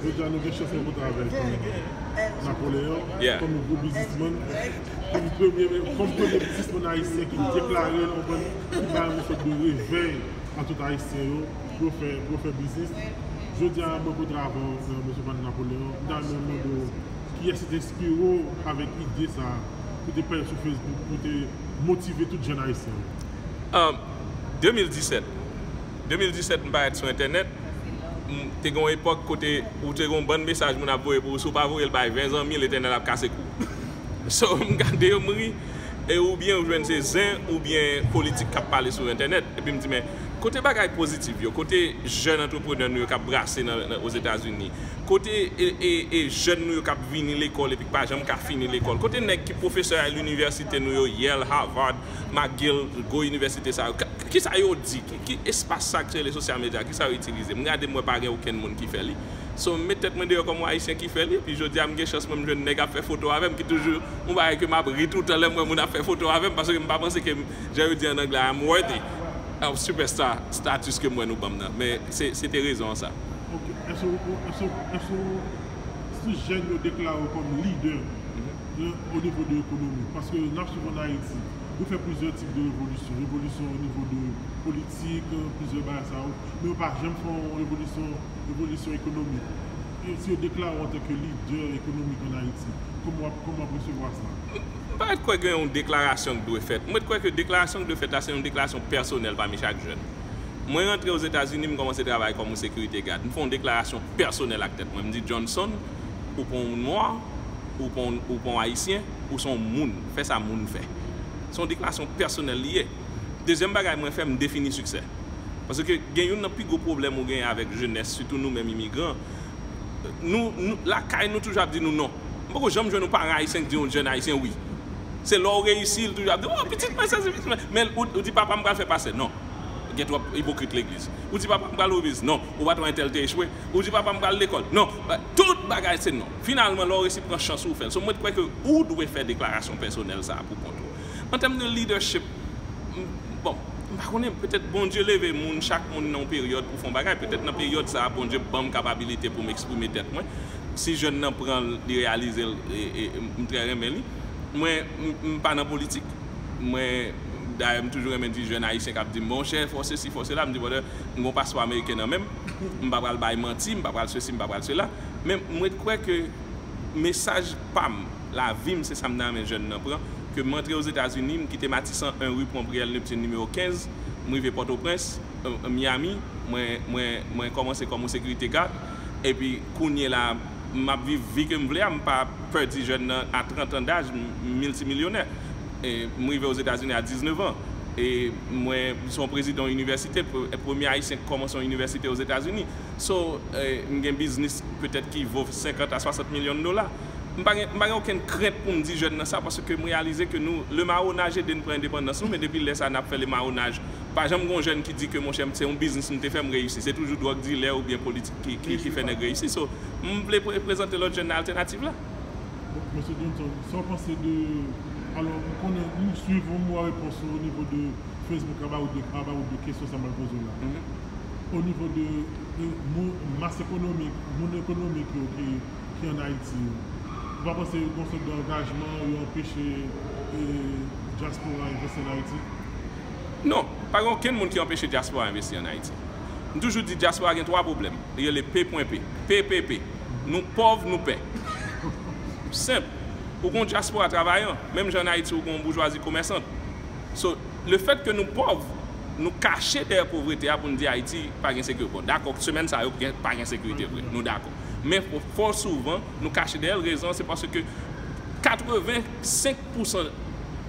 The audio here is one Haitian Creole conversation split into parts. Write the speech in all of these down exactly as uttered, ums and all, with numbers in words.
Jodi a, nou gen chans rankontre avèk, euh, Napoleon, yeah, kòm yon gwo biznismann, kòm premye, kòm premye biznismann ayisyen ki deklare l, konprann, ki bay yon sòt de revèy a tout Ayisyen yo, pou yo fè, pou yo fè biznis. Jodi a, mwen rankontre avè w, euh, mesye Napoleon, m ta renmen mande w kiyès ki te enspire w avèk ide sa a, pou te pale sou Facebook, pou te motive tout jèn ayisyen yo? Um, de mil disèt. De mil disèt, m parèt sou entènèt. M te gen yon epòk kote ou te gen yon bann mesaj moun ap voye pou ou, si w pa voye l bay ven zanmi, Letènèl ap kase kou w. So, m gade yo, m ri. E oubyen ou jwenn se zen, oubyen politik k ap pale sou entènèt. Epi m di, men, kote bagay pozitif yo, kote jèn antreprenè nou yo k ap brase nan, nan, Ozetazini, kote, e, e, e jèn nou yo k ap vini lekòl epi k pa janm ka fini lekòl, kote nèg ki pwofesè a linivèsite nou yo, Yale, Harvard, McGill, gwo inivèsite sa yo, ka-, kisa yo di? Ki, ki espas sa k rele sosyal medya, kisa yo itilize? M gade, m wè pa gen okenn moun ki fè li. So, m met tèt mwen deyò kòm yon Ayisyen ki fè li, epi jodi a, m gen chans mwen m jwenn nèg ap fè foto avè m, ki toujou yon bagay ke m ap ri toutan lè m wè moun ap fè foto avè m, paske m pa panse ke m, jan yo di an anglè, I'm worthy of superstar status ke m wè nou ban m nan. Men se, se te rezon an sa. Ok, èske, èske, èske si jèn yo deklare w kòm lidè, euh, au niveau de ekonomi? Paske n ap swiv ann Ayiti, yo fè plizyè tip de revolisyon. Revolisyon o nivo de politik, plizyè bagay sa yo. Men yo pa janm fè yon revolisyon, revolisyon ekonomik. E si yo deklare w antanke lidè ekonomik ann Ayiti, kòman w ap, kòman w ap resevwa sa? M pa ret kwè gen yon deklarasyon ki dwe fèt. Mwen kwè ke deklarasyon ki dwe fèt la, se yon deklarasyon pèsonèl pami chak jèn. Mwen rantre Ozetazini, m kòmanse travay kòm yon sekirite gad. M fè yon deklarasyon pèsonèl ak tèt mwen. M di, Johnson, ou pa yon nwa, ou pa yon, ou pa yon ayisyen, ou se yon moun. Fè sa moun fè. Se yon deklarasyon pèsonèl li ye. Dezyèm bagay mwen fè, m defini siksè. Paske gen youn nan pi gwo pwoblèm ou genyen avèk jenès, sitou nou menm imigran, nou, nou, lakay nou toujou ap di nou non. M poko janm jwenn yon paran ayisyen ki di yon jèn ayisyen wi. Se lè w reyisi, l toujou ap di, oh, pitit mwen, sa se pitit mwen. Men ou, ou di, papa, m pral fè pastè. Non. Gen twòp ipokrit legliz. Ou di, papa, m pral reviz. Non. Ou pa t wè entèl te echwe. Ou di, papa, m pral lekòl. Non. Tout bagay se non. Finalman, lè w resi pran chans ou fè l. So, mwen kwè ke ou dwe fè deklarasyon pèsonèl sa a pou kont ou. An tèm de leadership, m, bon, m pa konnen, petèt Bondye leve moun, chak moun nan yon peryòd pou fè yon bagay. Petèt nan peryòd sa a, Bondye ban m kapabilite pou m eksprime tèt mwen. Si jèn nan pran l, li reyalize l, e, e, m trè renmen li. Mwen, m, m pa nan politik. Mwen, dayè, m toujou renmen di jèn ayisyen k ap di m, monchè, fò sesi, fò sela, m di, brother, m gon paspò ameriken nan men m. M pa pral bay manti, m pa pral sesi, m pa pral sela. Men mwen kwè ke mesaj pa m, lavi m, se sa m ta renmen jèn nan pran. Ke m antre Ozetazini, m kite Matisan en rue Pont Briel Neptune nimewo kenz, m rive Pòtoprens, euh, Miami, mwen, mwen, mwen kòmanse kòm yon sekirite gad. Epi kounye la, m ap viv vi ke m vle a, m pa pè di jèn nan, a trant an daj, m miltimilyonè. E m rive Ozetazini a diznèf an. E mwen se yon prezidan yon inivèsite, pre-, premye ayisyen ki kòmanse yon inivèsite Ozetazini. So, eh, m gen biznis petèt ki vo senkant a swasant milyon dola. M pa gen, m pa gen okenn krent pou m di jèn nan sa, paske m reyalize ke nou, le marronage ede n pran endepandans nou, men depi lè sa n ap fè le marronage. Pa janm gen yon jèn ki di ke, monchè, se yon biznis m te fè, m reyisi. Se toujou dwòg dilè oubyen politik ki, ki, ki fè nèg reyisi. So, m vle pre-, prezante lòt jèn nan altènativ la. Bon, mesye Johnson, sa w panse de, alò, m konnen, m swiv ou, m wè repons ou o nivo de Facebook, about de, about de kesyon sa m al poze w la. O nivo de, de moun, mas ekonomik, moun ekonomik yo ki, ki ann Ayiti yo, ou pa panse yo gen yon sòt de angajman, yo anpeche, e, dyaspora envesti ann Ayiti? Non, pa gen okenn moun ki anpeche dyaspora envesti ann Ayiti. M toujou di dyaspora gen twa pwoblèm. Li rele P pwen P. P P P. Nou pòv, nou pè. Senp. Ou gon dyaspora travayan, menm jan ann Ayiti ou gon boujwazi komèsant. So, lefèt ke nou pòv, nou kache dèyè povrete a pou n di Ayiti pa gen sekirite. Bon, dakò, semèn sa yo gen, pa gen sekirite vre, nou dakò. Men fò, fò souvan, nou kache dèyè l, rezon an se paske katreven senk pousan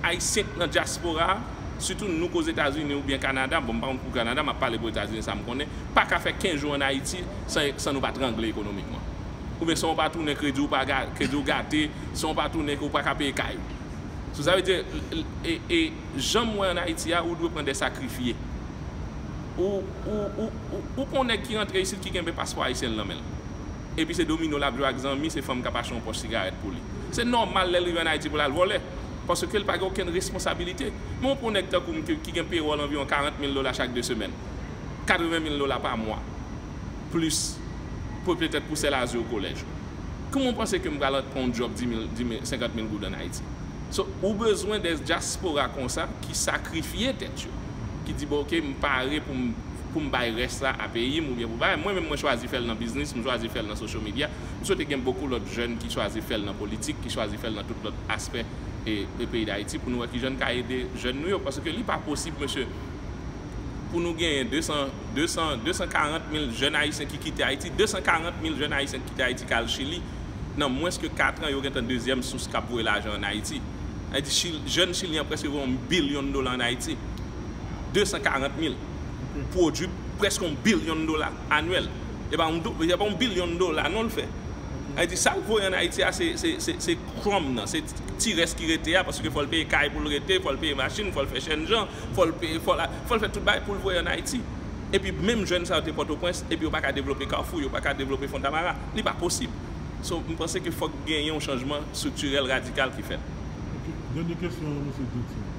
Ayisyen k nan dyaspora a, sitou nou k Ozetazini oubyen Kanada, bon, m pa konn pou Kanada, m ap pale pou Etazini, sa m konnen, pa ka fè kenz jou ann Ayiti san, san nou pa trangle ekonomikman. Oubyen san w pa tounen kredi w pa ga-, kredi w gate, san w pa tounen ke w pa ka peye kay ou. So, sa vle di, e, e, e jan m wè ann Ayiti a, ou dwe pran de sakrifye. Ou, ou, ou, ou, ou pran yon nèg ki rantre isit ki kenbe paspò ayisyen l nan men l. Epi se domino l ap jwe ak zanmi, se fanm k ap achte yon pòch sigarèt pou li. Se nòmal lè l rive ann Ayiti pou l al vòlè. Paske l pa gen okenn responsabilite. Men w pran yon nèg tankou m ki, ki gen pewòl anviwon karant mil dola chak de semèn. Katreven mil dola pa mwa. Plis. pou, petèt pou sèl azur kolèj ou. Kòman w panse ke m pral pran yon djòb dis mil, dis mil, senkant mil goud ann Ayiti? So, ou bezwen de dyaspora konsa ki sakrifye tèt yo, ki di, "Bon, oke, m pare pou m, pou m bay rès la a peyi m oubyen pou bay." Mwen menm, mwen chwazi fè l nan biznis, m chwazi fè l nan social media. M swete gen bokou lòt jèn ki chwazi fè l nan politik, ki chwazi fè l nan tout lòt aspè e, e peyi Dayiti pou nou wè kijan n ka ede jèn nou yo. Paske li pa posib, mesye, pou nou genyen de san, de san, de san karant mil jèn ayisyen ki kite Ayiti, de san karant mil jèn ayisyen ki kite Ayiti k al Chili, nan mwens ke kat an, yo gentan dezyèm sous k ap voye lajan ann Ayiti. Sa vle di, Chil-, jèn chilyen an prèske voye yon bilyon dola ann Ayiti. De san karant mil. Pwodui prèske yon bilyon dola anyèl. E pa yon do-, e pa yon bilyon dola non l fè. Sa vle di, sa l voye ann Ayiti a, se, se, se, se crumb nan, se ti rès ki rete a, paske fò l peye kay pou l rete, fò l peye machin, fò l fè chèn jan, fò l peye, fò l, fò l fè tout bagay pou l voye ann Ayiti. Epi menm jèn sa yo te Pòtoprens, epi yo pa ka devlope Kafou, yo pa ka devlope Fontamara. Li pa posib. So, m panse ke fòk genyen yon chanjman estriktirèl radikal ki fèt. Ok, dènye kesyon, mesye Johnson.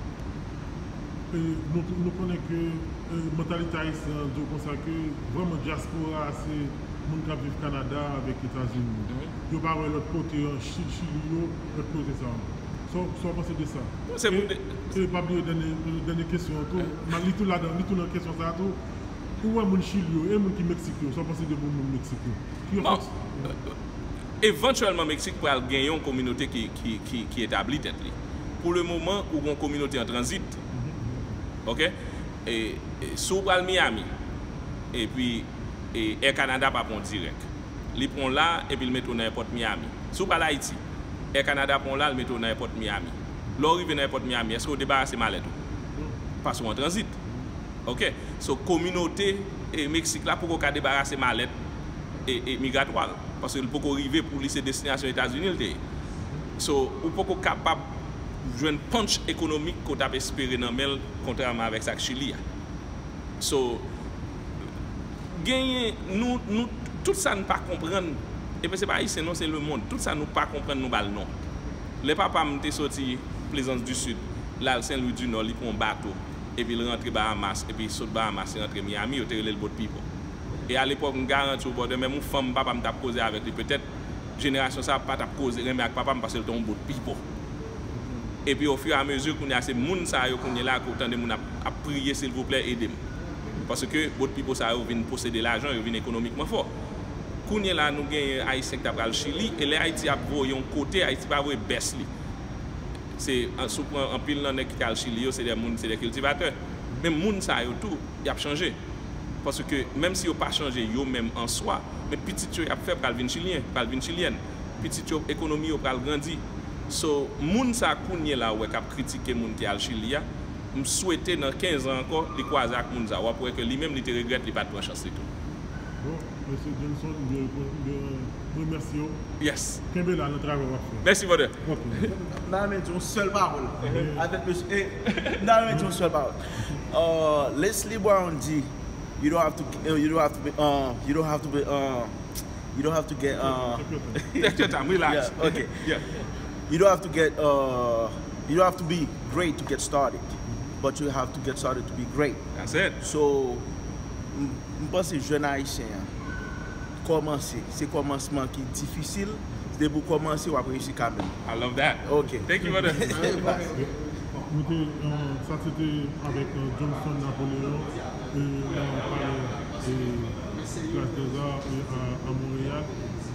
E nou, nou konnen ke, e, mantalite ayisyen an di w konsa ke vrèman dyaspora a se moun k ap viv Kanada avèk Etazini. Yo pa wè lòt kote an, Chi-, Chili yo, lòt kote sa yo. Sa w, sa w panse de sa? E, e pa bliye dènye, dènye kesyon an tou. Li tou ladan, li tou nan kesyon sa a tou. Ou wè moun Chili yo e moun ki Meksik yo, sa w panse de moun, moun Meksik yo? Ki ofans? Evantyèlman, Meksik pral gen yon kominote ki, ki, ki, ki etabli tèt li. Pou le moman, ou gen yon kominote an tranzit. Ok? E, e, si w pral Miami, epi, e, Air Canada pa pran w dirèk. Li pran w la, epi l mete w nan èpòt Miami. Si w pral Ayiti, Air Canada pran w la, l mete w nan èpòt Miami. Lè w rive nan èpòt Miami, èske w debarase malèt ou? Paske w an tranzit. Ok? So, kominote, e, Meksik la poko ka debarase malèt, e, e, migratwa l, paske l poko rive pou li se destinasyon Etazini l te ye. So, ou poko kapab jwenn punch ekonomik ke w t ap espere nan men l, kontrèman avèk sa k Chili a. So, genyen, nou, nou, tout sa n pa konprann, epi se pa Ayisyen non, se lemonn. Tout sa nou pa konprann, nou ba l non. Lè papa m te soti Plaisance du Sud, l al Saint Louis du Nord, li pran yon bato, epi l rantre Bahamas, epi sot Bahamas, li rantre Miami, yo te rele l boat people. E alepòk, m garanti w, brother, menm yon fanm papa m t ap koze avèk li, petèt, jenerasyon sa a pa t ap koze, renmen ak papa m, paske l te yon boat people. Epi, ofiramezi, kounye a, se moun sa yo, kounye la, ke w tande moun ap, ap priye, silvouplè, ede m. Paske boat people sa yo vin posede lajan, yo vin ekonomikman fò. Kounye la, nou genyen Ayisyen ki ta pral Chili, e lè Ayiti ap voye yon kote, Ayiti pa voye best li. Se, an, si w pran anpil nan nèg ki te al Chili yo, se de moun, se de kiltivatè. Men moun sa yo tou, y ap chanje. Paske menm si yo pa chanje yo menm an swa, men pitit yo y ap fè pral vin chilyen, pral vin chilyèn. Pitit yo, ekonomi yo pral grandi. So, moun sa kounye la ou wè k ap kritike moun ki al Chili a, m swete nan kenz an ankò, li kwaze ak moun sa, w ap wè ke li menm li te regrèt li pa t pran chans li tou. Bon, mesye Johnson, m byen, m byen, m byen remèsye w. Yes. Kenbe la nan travay w ap fè. Mèsi, brother. Ok. M ta renmen di yon sèl pawòl avèk mesye, e, m ta renmen di yon sèl pawòl. Uh, Leslie Brown di, you don't have to, uh, you don't have to be, uh, you don't have to be, uh, you don't have to get, uh, take your time, relax. Yeah, okay. Yeah. You don't have to get, uh, you don't have to be great to get started, but you have to get started to be great. That's it. So, m, m panse jèn ayisyen an, kòmanse, se kòmansman ki difisil. Depi w kòmanse, w ap reyisi kanmenm. I love that. Ok. Thank you, brother. Nou te, euh, sa se te avèk, euh, Johnson Napoléon, euh, nan palè, euh, Place des Arts, euh, a, a Montréal.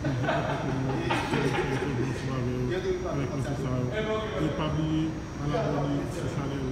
Nou te kontan ke nou fè, fè entèvansyon avè yo, avèk mesye sa yo. E pa bliye al abòne sou chanèl